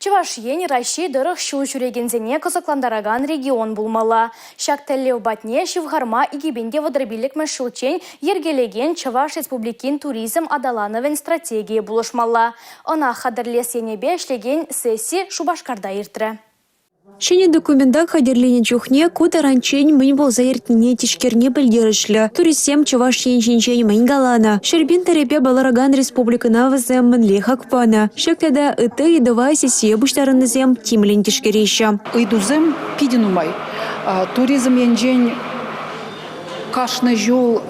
Чӑваш Ен Раҫҫей тӑрӑх ҫул ҫӳрекенсене кӑсӑклантаракан регион пулмалла. Ҫак тӗллев патне ҫывхарма 2035-мӗш ҫулччен йӗркелекен Чӑваш Республикин туризм аталанӑвӗн стратегийӗ пулӑшмалла. Ӑна хатӗрлес енӗпе ӗҫлекен сесси Шупашкарта иртрӗ. Ҫӗнӗ документа хатӗрленӗ чухне ку таранччен мӗн пулса иртнине тишкерни пӗлтерӗшлӗ. Туристсем Чӑваш Ен ҫинчен мӗн каланӑ, 100 000 тӗрӗпе палӑракан республикӑна вӗсем мӗнле хак панӑ? Ҫак тата ытти ыйтӑва сессие пуҫтарӑннисем тимлӗн тишкереҫҫӗ. Ыйтусем питӗ нумай. Туризм енчен кашни ҫул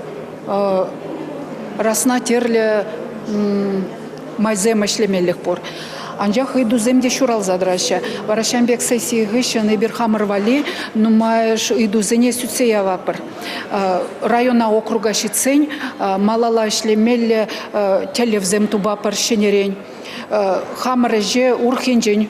расна тӗрлӗ майсем ӗҫлемеллех пур. Анчах ыйтусем те ҫуралса тӑраҫҫӗ. Вара ҫавӑн пек сесси хыҫҫӑн эпир хамӑр валли нумайӑш ыйтусене сӳтсе яватпӑр. Района округа ҫитсен малалла ӗҫлемелле тӗллевсем тупатпӑр ҫӗнӗрен. Хамӑр ӗҫе урӑх енчен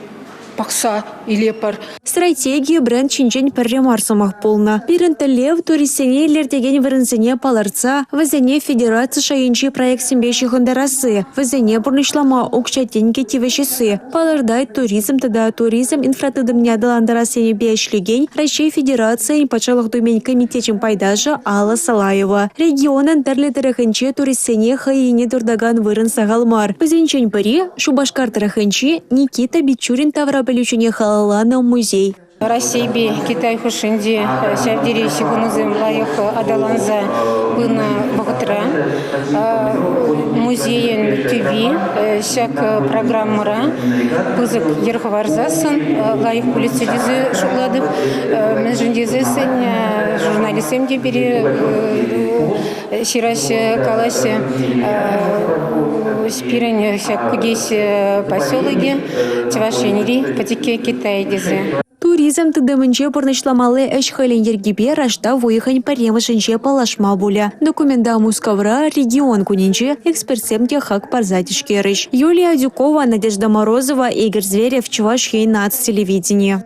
пӑхса илетпӗр. Стратеги бренд ҫинчен пӗрре мар сӑмах пулнӑ. Пирӗн тӗллев – туристсене илӗртекен вырӑнсене палӑртса вӗсене федераци шайӗнчи проектсемпе ҫыхӑнтарасси, вӗсене пурнӑҫлама укҫа-тенкӗ тивӗҫесси, палӑртать туризм тата туризм инфратытӑмне аталантарас енӗпе ӗҫлекен Раҫҫей Федерацийӗн Патшалӑх Думин комитечӗн пайташӗ Алла Салаева. Регионӑн тӗрлӗ тӑрӑхӗнче туристсене хӑй енне туртакан вырӑн сахал мар. Вӗсенчен пӗри – Шупашкар тӑрӑхӗнчи Никита Бичурин таврапӗлӳҫӗне халалланӑ музей. Раҫҫейпе Китай хушшинчи ҫав тери ҫыхӑнусем лайӑх аталанса пынӑ вӑхӑтра музейӗн тӳпи ҫак программӑра пысӑк йӗр хӑварсассӑн лайӑх пулӗччӗ тесе шутлатӑп. Мӗншӗн тесессӗн журналистсем те пире ҫыраҫҫӗ, калаҫҫӗ. Пирӗн ҫак Кӗтес поселокӗ Чӑваш Енри пӗчӗккӗ Китай тесе. Туризм тытӑмӗнче пурнӑҫламалли ӗҫ-хӗлӗн йӗркипе раштав уйӑхӗн пӗрремӗшӗнче паллашма пулӗ. Документа Мускавра регион кунӗнче экспертсем те хак парса тишкерӗҫ. Юлия Адюкова, Надежда Морозова, Игорь Зверев, Чӑваш Ен наци телевиденийӗ.